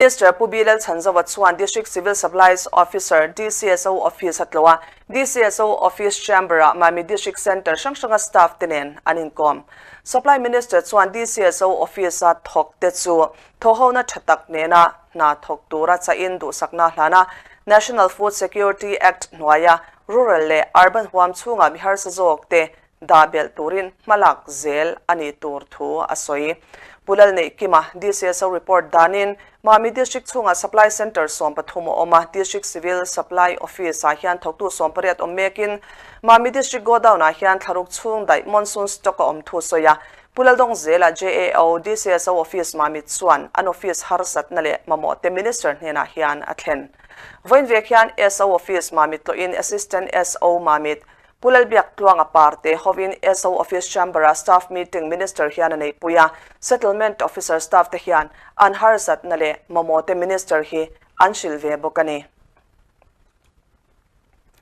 Minister Pu B Lalchhanzova chuan District Civil Supplies Officer, DCSO, Office a tlawh a, DCSO Office Chamber-ah Mami District Centre hrang hranga staff te nen an inkawm. Supply Minister chuan DCSO Office-a thawk te chu thawhhona tha tak nena hna thawk tura chahin duhsakna hlan a, National Food Security Act hnuaia rural leh urban huam chhunga mi harsa zawk te dah belh turin hmalak zel a nih tur thu a sawi. Pu Lalneihkima, DCSO report danin Mami District chhungah Supply Centre 13 a awm a, District Civil Supply Office-ah hian thawktu 18 awm mekin Mami District Godown-ah hian thlaruk chhung daih monsoon stock a awm thu a sawi a. Pu Laldawngzela, JAO, DCSO Office Mami chuan an office harsatna leh mamawhte Minister hnenah hian a thlen. Vawiin vek hian SO Office Mamit tlawhin Assistant SO Mamit, Pu Lalbiak Tluanga Parte hovin SO Office Chamber-ah Staff Meeting Minister hian a neihpui a, Settlement Officer Staff te hian an harsatna leh mamawhte Minister hi an hrilh ve bawk a ni.